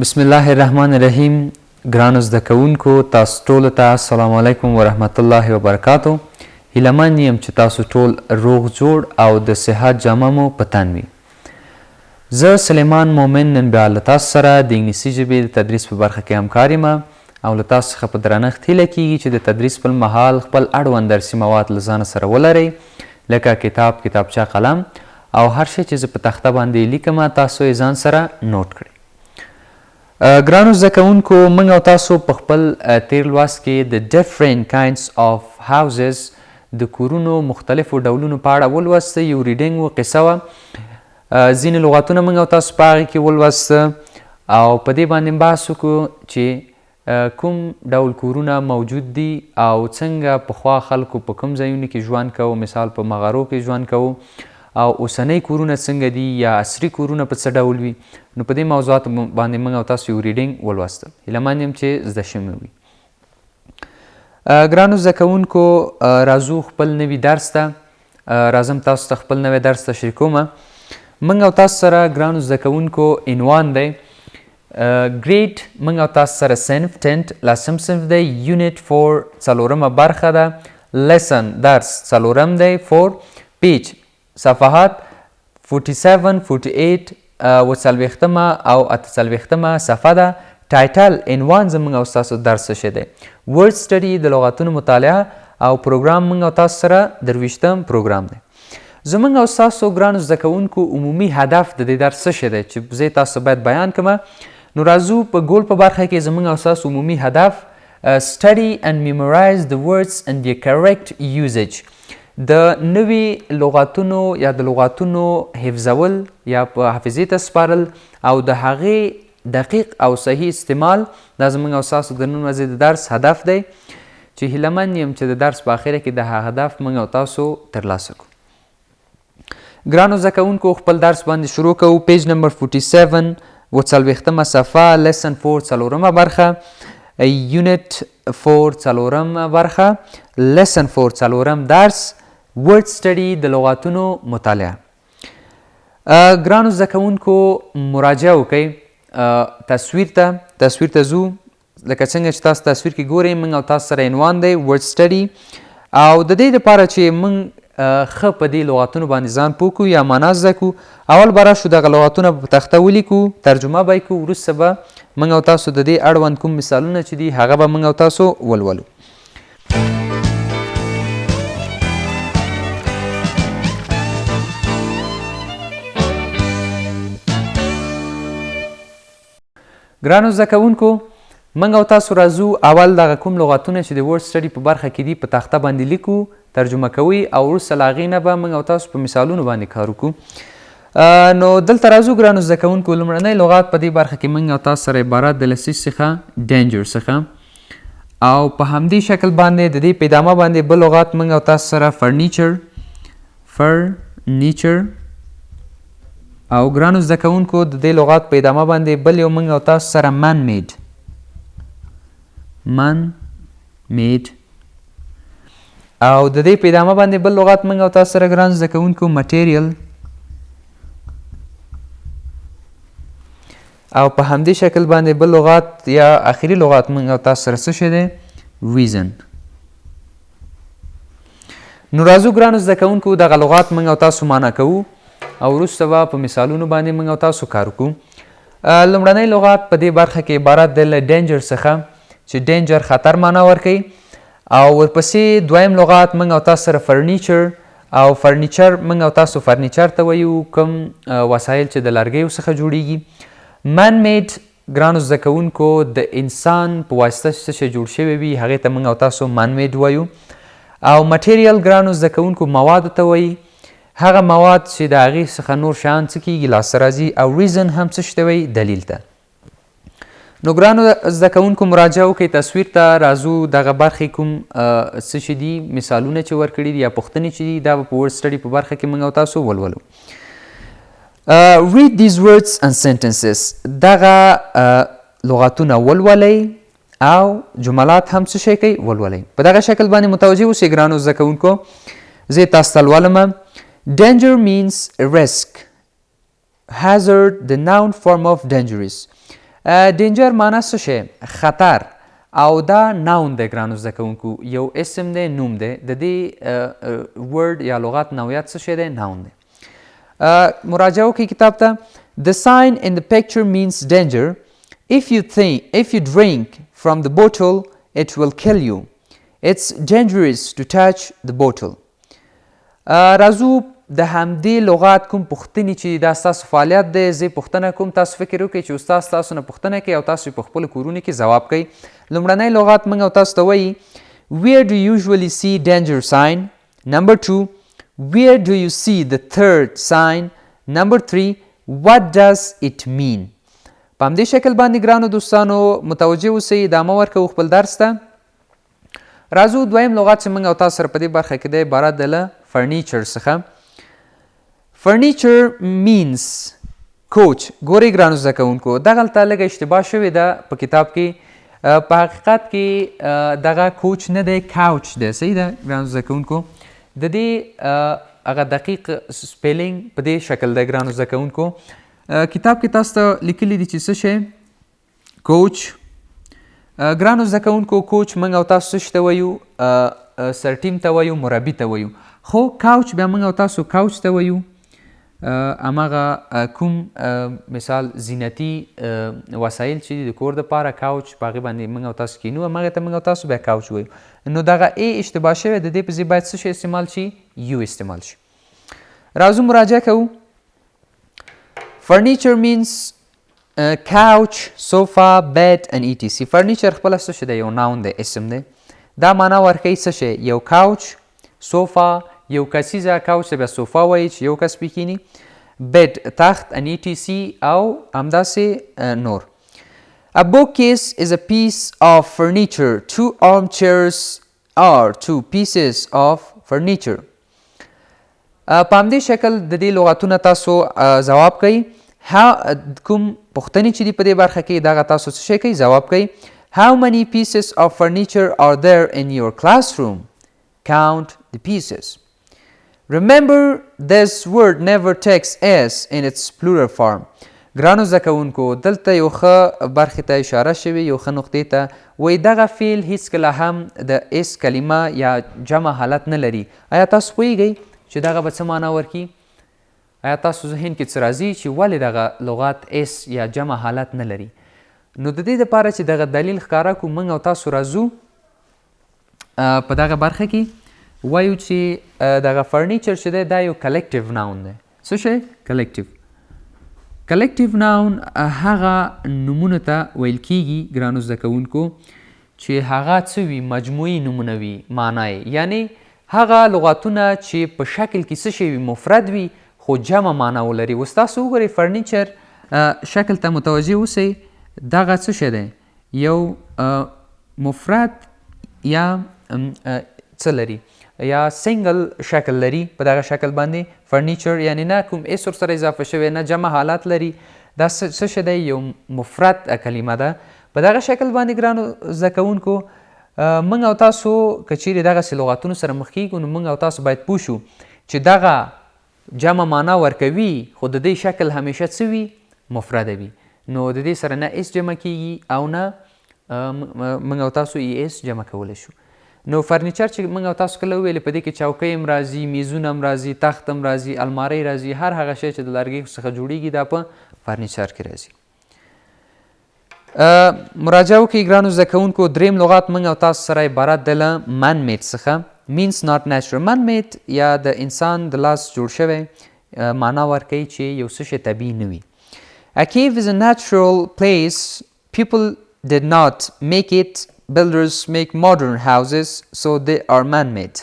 بسم الله الرحمن الرحیم. ګرانو زده کوونکو، تاسو ټولو ته السلام علیکم ورحمت الله وبرکاتو. هیله من یم چې تاسو ټول روغ جوړ او د صحت جامه مو په تن وي. زه سلیمان مومن نن بیا له تاسو سره د انګلیسي ژبې د تدریس په برخه کې همکار یم او له تاسو څخه په درنښت هیله کیږي چې د تدریس پر مهال خپل اړوند درسي مواد له ځانه سره ولرئ، لکه کتاب، کتابچه، قلم او هر شی چې زه په تخته باندې لیکم تاسو یې ځان سره نوټ کړئ. ګرانو زده کوونکو، موږ او تاسو په خپل تیر لوست کې د Different Kinds of Houses، د کورونو مختلفو ډولونو په اړه ولوسته. یو reading و، قصه وه. ځینې لغاتونه موږ او تاسو په هغې کې ولوسته او په دې باندې بحث وکړو چې کوم ډول کورونه موجود دي او څنګه پخوا خلکو په کوم ځایونو کې ژوند کوو، مثال په مغارو کې ژوند کوو، او اوسنۍ کورونه څنګه دي یا عصري کورونه په څه ډول وي. نو په دې موضوعاتو باندې موږ او تاسو یو reading ولوسته. هیله مند یم چې زده شوي وي. ګرانو زده کوونکو، راځو خپل نوي درس ته. راځم تاسو ته خپل نوی درس تشریح کوم. موږ او تاسو سره ګرانو زده کوونکو عنوان دی grade، موږ او تاسو سره صنف 10، لسم صنف دی، unit 4، څلورمه برخه ده، lesson درس څلورم دی، 4، page صفحات 47، 48، 47مه او 48مه صفحه ده. title، عنوان زموږ او ستاسو درس څه شی دی؟ Word study، د لغاتونو مطالعه، او پروګرام موږ او تاسو سره 23م پروګرام دی. زموږ او ستاسو ګرانو زده کوونکو عمومي هدف د دې درس څه شی دی چې زه تاسو باید بیان کړم؟ نو راځو په ګول په برخه کې. زموږ او ستاسو عمومي هدف study and memorize the words and their correct usage، د نوي لغاتونو یا د لغاتونو حفظول یا په حافظې ته سپارل او د هغې دقیق او صحیح استعمال. دا زموږ او ستاسو د نن ورځې د درس هدف دی چې هیله مند یم چې د درس په اخره کې د هغه هدف موږ او تاسو ترلاسه کړو. ګرانو زده کوونکو، خپل درس باندې شروع کوو. Page number 47، 47مه صفحه، lesson 4، څلورمه برخه، unit 4، څلورمه برخه، lesson 4، څلورم درس، word study، د لغاتونو مطالعه. ګرانو زده کوونکو، مراجعه وکئ تصویر ته. تصویر ته ځو. لکه څنګه چې تاسو تصویر کې ګورئ، موږ او تاسو سره عنوان دی word study، او د دې لپاره چې موږ ښه په دې لغاتونو باندې ځان پوه کړو یا معنا زده کړو، اول به راشو دغه لغاتونه په تخته ولیکو، ترجمه به یې کړو، وروسته به موږ او تاسو د دې اړوند کوم مثالونه چې دي هغه به موږ او تاسو ولولو. ګرانو زده کوونکو، موږ او تاسو راځو اول دغه کوم لغاتونه چې د word study په برخه کې دي په تخته باندې لیکو، ترجمه کوي او وروسته له هغې نه به موږ او تاسو په مثالونو باندې کار وکړو. نو دلته راځو ګرانو زده کوونکو. لومړنی لغات په دې برخه کې موږ او تاسو سره عبارت د لسیز څخه danger څخه، او په همدې شکل باندې د دې په ادامه باندې بل لغات موږ او تاسو سره furniture، furniture، او ګرانو زده کوونکو د دې لغات په ادامه باندې بل یو موږ او تاسو سره man made، man made، او د دې په ادامه باندې بل لغات موږ او تاسو سره ګران زده کوونکو material، او په همدې شکل باندې بل لغات یا اخري لغات موږ او تاسو سره څه شی دی؟ Reason. نو راځو ګرانو زده کوونکو، دغه لغات موږ او تاسو معنا کوو او وروسته به په مثالونو باندې موږ او تاسو کار وکړو. لومړنی لغات په دې برخه کې عبارت دی له danger څخه چې danger خطر معنا ورکوي، او ورپسې دویم لغات موږ او تاسو سره furniture، او furniture موږ او تاسو furniture ته وایو کوم وسایل چې د لرګیو څخه جوړیږي. Man made، ګرانو زده کوونکو، د انسان په واسطه څه شی جوړ شوی وي هغې ته موږ او تاسو man made وایو، او material ګرانو زده کوونکو موادو ته وایي، هغه مواد چې د هغې څخه نور شیان څه کیږي، لاسته راځي، او reason هم څه شی ته وایي؟ دلیل ته. نو ګرانو زده کوونکو، مراجعه وکړئ تصویر ته. راځو دغه برخې کوم څه چې دي، مثالونه چې ورکړي دي یا پوښتنې چې دي، دا به په word study په برخه کې موږ او تاسو ولولو. Read these words and sentences، دغه لغاتونه ولولئ او جملات هم څه شی کوي؟ ولولئ. په دغه شکل باندې متوجه اوسئ ګرانو زده کوونکو، زه یې تاسو ته لولم. Danger means risk, hazard, the noun form of dangerous. Danger معنا څه شی؟ خطر. او دا noun دی ګرانو زده کوونکو، یو اسم دی، نوم دی. د دې word یا لغت نوعیت څه شی دی؟ Noun دی. مراجعه وکړئ کتاب ته. The sign in the picture means danger. If you think, if you drink from the bottle, it will kill you. It's dangerous to touch the bottle. راځو د همدې لغات کوم پوښتنې چې دا ستاسو فعالیت دی، زه پوښتنه کوم، تاسو فکر وکړئ چې استاد تاسو نه پوښتنه کوي او تاسو په خپلو کورونو کې ځواب کوئ. لومړنی لغات موږ او تاسو ته وایي Where do you usually see danger sign? Number 2, Where do you see the third sign? Number 3, What does it mean? په همدې شکل باندې ګرانو دوستانو متوجه اوسئ، ادامه ورکوو خپل درس ته. راځو دویم لغت چې موږ او تاسو سره په دې برخه کې دی عبارت دی له furniture څخه. Furniture means couch. ګورئ ګرانو زده کوونکو، دغلته لږه اشتباه شوې ده په کتاب کې. په حقیقت کې دغه couch نه دی، couch دی. صحیح ده ګرانو زده کوونکو؟ د دې هغه دقیق spelling په دې شکل دی ګرانو زده کوونکو. کتاب کې تاسو ته لیکلي دي چې څه شی couch. ګرانو زده کوونکو، coach موږ او تاسو څه شي ته وایو؟ سرټیم ته وایو، مربي ته وایو. خو couch بیا موږ او تاسو couch ته وایو، هماغه کوم مثال زینتي وسایل چې دي د کور دپاره، couch په هغې باندې موږ او تاسو کینو، هماغې ته موږ او تاسو بیا couch وایو. نو دغه ای اشتباه شوی، د دې په ځای باید څه شی استعمال شي؟ U استعمال شي. راځو مراجعه کوو. Furniture means couch, sofa, bed and etc. Furniture خپله څه شی دی؟ یو noun دی، اسم دی. دا معنا ورکوي څه شی؟ یو couch، sofa، یو کسیزه couch ته بیا sofa وایي چې یو کس پې کښېني، bed تخت and etc او همداسې نور. A bookcase is a piece of furniture. Two armchairs are two pieces of furniture. په همدې شکل د دې لغتونه تاسو ځواب کوئ. کوم پوښتنې چې دي په دې برخه کې، دغه تاسو څه شی کوئ؟ ځواب کوئ. How many pieces of furniture are there in your classroom? Count the pieces. Remember, this word never takes s in its plural form. ګرانو زده کوونکو، دلته یو ښه برخې ته اشاره شوې، یو ښه نقطې ته. وایي دغه فعل هیڅکله هم د s کلمه یا جمع حالت نه لري. آیا تاسو پوهیږئ چې دغه به څه معنا ورکړي؟ آیا تاسو ذهن کې څه راځي چې ولې دغه لغت s یا جمع حالت نه لري؟ نو د دې دپاره چې دغه دلیل ښکاره کړو، موږ او تاسو راځو په دغه برخه کې وایو چې دغه furniture چې دی دا یو collective noun دی. څه شی؟ Collective. Collective noun هغه نومونو ته ویل کیږي ګرانو زده کوونکو چې هغه څه وي؟ مجموعي نومونه وي. معنا یې یعنی هغه لغاتونه چې په شکل کې څه شی وي؟ مفرد وي خو جمع معنا ولري. اوس تاسو وګورئ، furniture شکل ته متوجه اوسئ. دغه څه شی دی؟ یو مفرد یا څه لري یا single شکل لري. په دغه شکل باندې furniture یعنی نه کوم s ورسره اضافه شوی، نه جمع حالت لري. دا څه شی دی؟ یو مفرد کلمه ده. په دغه شکل باندې ګرانو زده کوونکو، موږ او تاسو که چیرې دغسې لغاتونو سره مخ کیږو، نو موږ او تاسو باید پوه شو چې دغه جمع معنا ورکوي خو د دې شکل همیشه څه وي؟ مفرده وي. نو د دې سره نه s جمع کیږي او نه موږ او تاسو es جمع کولی شو. نو furniture چې موږ او تاسو کله وویلې، په دې کې چوکۍ هم راځي، میزونه هم راځي، تخت هم راځي، المارۍ راځي، هر هغه شی چې د لرګي څخه جوړیږي دا په furniture کې راځي. مراجعه وکړئ ګرانو زده کوونکو. دریم لغات موږ او تاسو سره عبارت دی له man made څخه. Means not natural. Man made یا د انسان د لاس جوړ شوی معنا ورکوي چې یو څه شی طبیعي نه وي. A cave is a natural place. People did not make it. Builders make modern houses, so they are man-made.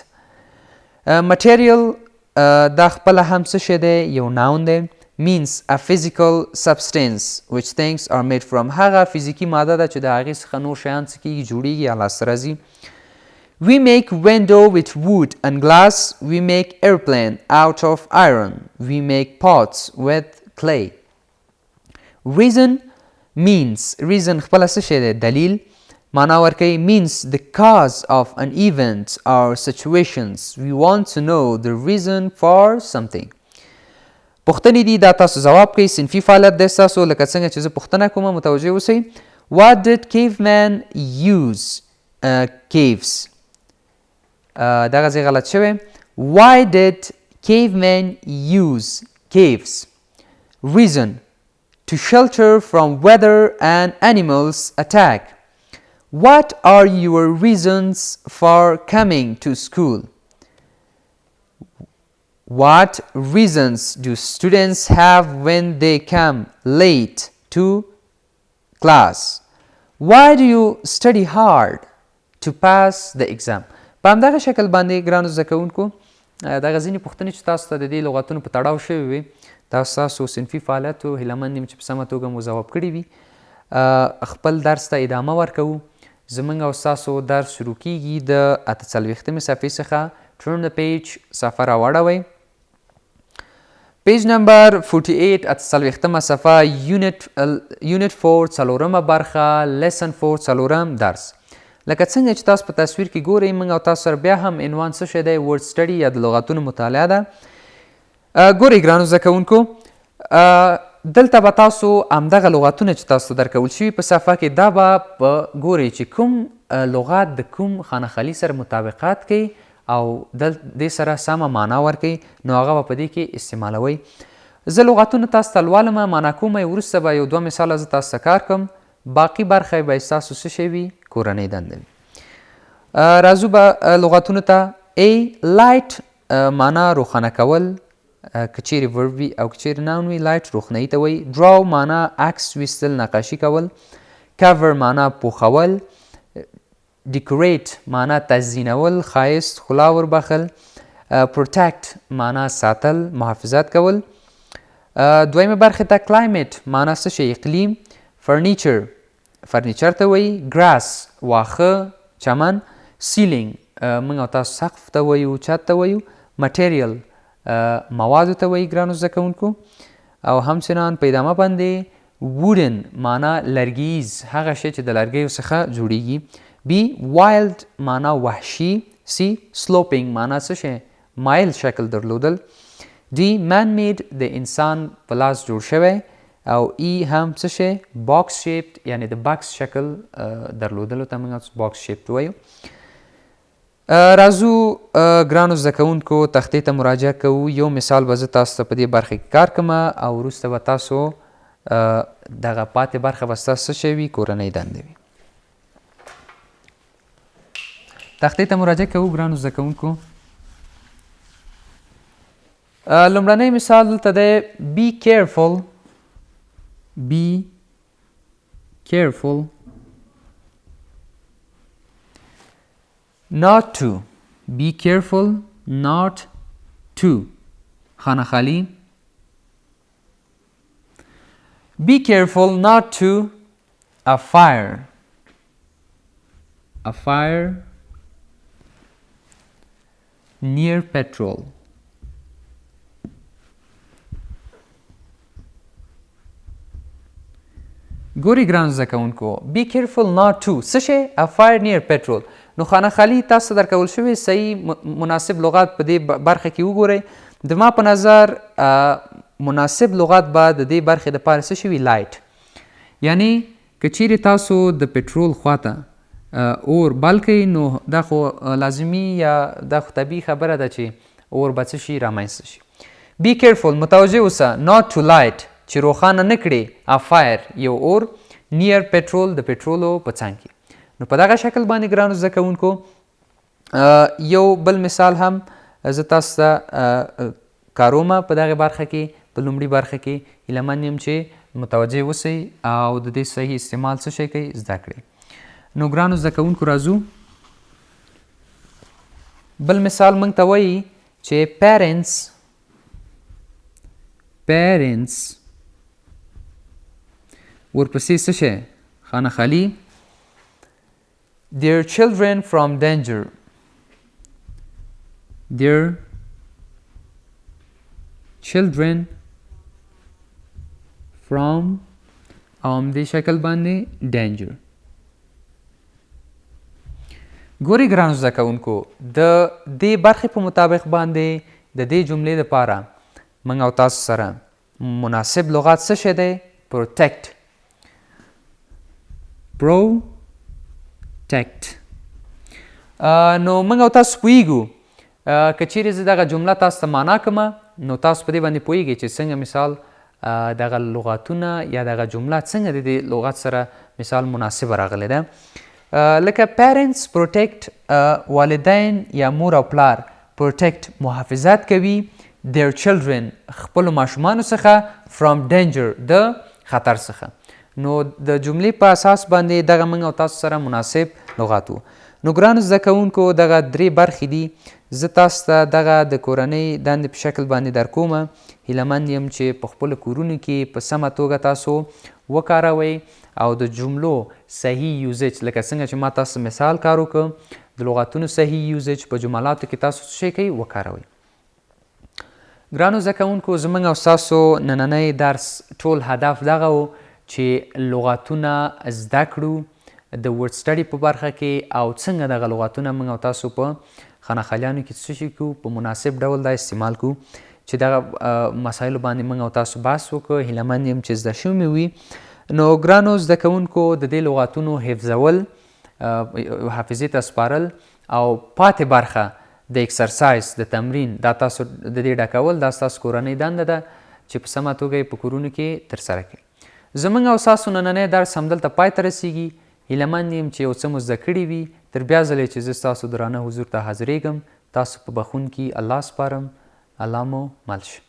Material دا خپله هم څه شی دی؟ یو noun دی. Means a physical substance which things are made from. هغه فزیکی ماده ده چې د هغې څخه نور شیان څه کیږي؟ جوړیږي یا لاسته راځي. We make window with wood and glass. We make airplane out of iron. We make pots with clay. Reason means, reason خپله څه شی دی؟ دلیل معنا ورکوي. Means the cause of an event or situations. We want to know the reason for something. پوښتنې دي دا تاسو ځواب کړئ، صنفي فعالیت دی ستاسو، لکه څنګه چې زه پوښتنه کوم متوجه اوسئ. What did cavemen use caves؟ دغه ځای غلط شوی. Why did cavemen use caves؟ Reason: to shelter from weather and animals attack. What are your reasons for coming to school? What reasons do students have when they come late to class? Why do you study hard? To pass the exam. په همدغه شکل باندې ګرانو زده کوونکو، دغه ځینې پوښتنې چې تاسو ته د دې لغتونو په تړاو شوې وي، دا ستاسو صنفي فعالیت و. هیله مند یم چې په سمه توګه مو ځواب کړي وي. خپل درس ته ادامه ورکوو. زمونږ او ستاسو درس شروع کیږي د 48مې صفحې څخه. Turn the page، صفحه راواړوئ، page number 48، 48مه صفحه، unit 4، څلورمه برخه، lesson 4، څلورم درس. لکه څنګه چې تاسو په تصویر کې ګورئ، موږ او تاسو سره بیا هم عنوان څه شی دی؟ Word study یا د لغتونو مطالعه ده. ګورئ ګرانو زده کوونکو، دلته به تاسو همدغه لغتونه چې تاسو ته درکول شوي په صفحه کې، دا به په ګورئ چې کوم لغت د کوم خانه خالي سره مطابقت کوي او دې سره سمه معنا ورکوي، نو هغه به په دې کې استعمالوئ. زه لغتونه تاسو ته لولم، معنا کوم یې، وروسته به یو دوه مثاله زه تاسو ته کار کوم، باقي برخه به ستاسو څه شی وي؟ کورنۍ دنده وي. راځو به لغتونو ته. A، light، معنا روښانه کول، که چیرې verb وي او که چیرې noun وي، light روښنایي ته وایي. Draw معنا عکس ویستل، نقاشي کول. Cover معنا پوښول. Decorate معنا تزیینول، ښایست، ښکلا وربخل. Protect معنا ساتل، محافظت کول. دویمه برخې ته، climate معنا څه شی؟ اقلیم. Furniture فرنیچر ته وایي. Grass واښه، چمن. Ceiling موږ او تاسو سقف ته وایو، چت ته وایو. Material موادو ته وایي ګرانو زده کوونکو. او همچنان په ادامه باندې wooden معنا لرګیز، هغه شی چې د لرګیو څخه جوړیږي. B، wild معنا وحشي. C، sloping معنا څه شی؟ مایل شکل درلودل. D، man made د انسان په لاس جوړ شوی. او E هم څه شی؟ Box shaped، یعنی د بکس شکل درلودلو ته موږ box shaped وایو. راځو ګرانو زده کوونکو، تختې ته مراجعه کوو. یو مثال به زه تاسو ته په دې برخه کې کار کوم او وروسته به تاسو دغه پاتې برخه به ستاسو څه شی وي؟ کورنۍ دنده وي. تختې ته مراجعه کوو ګرانو زده کوونکو. لومړنی مثال دلته دی، be careful، be careful not to، be careful not to خانه خالی، be careful not to a fire، a fire near petrol. ګوري ګرانو زده کوونکو، be careful not to څه شی؟ A fire near petrol. نو خانه خالی تاسو ته درکول شوی، صحیح مناسب لغت په دې برخه کې وګورئ. د ما په نظر مناسب لغت به د دې برخې دپاره څه شی وي؟ Light. یعنی که چیرې تاسو د پټرول خواته اور بل کړئ، نو دا خو لازمي یا دا خو طبیعي خبره ده چې اور به څه شي؟ رامنځته شي. Be careful متوجه اوسه، not to light چې روښانه نه کړې، a fire یو اور، near petrol د پټرولو په څنګ کې. نو په دغه شکل باندې ګرانو زده کوونکو، یو بل مثال هم زه تاسو ته کارومه په دغه برخه کې، په لومړي برخه کې. هیله مند یم چې متوجه اوسئ او د دې صحیح استعمال څه شی کوئ؟ زده کړئ. نو ګرانو زده کوونکو، راځو بل مثال. موږ ته وایي چې parents، parents ورپسې څه شی؟ خانه خالی، their children from danger، their children from او همدې شکل باندې danger. ګوري ګرانو زده کوونکو، د دې برخې په مطابق باندې د دې جملې دپاره موږ او تاسو سره مناسب لغات څه شی دی؟ پروټیکټ، پروټیکټ. نو موږ او تاسو پوهیږو که چیرې زه دغه جمله تاسو ته معنا کړم نو تاسو په دې باندې پوهیږئ چې څنګه مثال دغه لغاتونه یا دغه جمله څنګه د دې لغت سره مثال مناسبه راغلې ده. لکه پیرنټس پروټیکټ، والدین یا مور او پلار پروټیکټ محافظت کوي their children خپلو ماشومانو څخه from danger د خطر څخه. نو د جملې په اساس باندې دغه موږ او تاسو سره مناسب لغات وو. نو ګرانو زده کوونکو دغه درې برخې دي، زه تاسو ته دغه د کورنۍ دندې په شکل باندې درکوم. هیله مند یم چې په خپلو کورونو کې په سمه توګه تاسو وکاروئ او د جملو صحیح یوزج لکه څنګه چې ما تاسو مثال کار وکړ د لغاتونو صحیح یوزج په جملاتو کې تاسو څه شی کوئ وکاروئ. ګرانو زده کوونکو زموږ او ستاسو نننی درس ټول هدف دغه و چې لغاتونه زده کړو د ورډ سټډي په برخه کې او څنګه دغه لغاتونه موږ او تاسو په خانه خالیانو کې څه شي کو په مناسب ډول دا استعمال کو چې دغه مسایلو باندې موږ او تاسو بحث وکړو. هیله مند یم چې زده شوي مې وي. نو ګرانو زده کوونکو د دې لغاتونو حفظول، حافظې ته سپارل او پاتې برخه د اکسرسایز د تمرین دا تاسو د دې ډکول دا ستاسو کورنۍ دنده ده چې په سمه توګه یې په کورونو کې ترسره کړئ. زموږ او ستاسو نننی درس همدلته پای ته رسیږي. هیله مند یم چې یو څه مو زده کړي وي. تر بیا ځلې چې زه ستاسو درانه حضور ته حاضرېږم تاسو په بخښونکي الله سپارم. الله مو مل شه.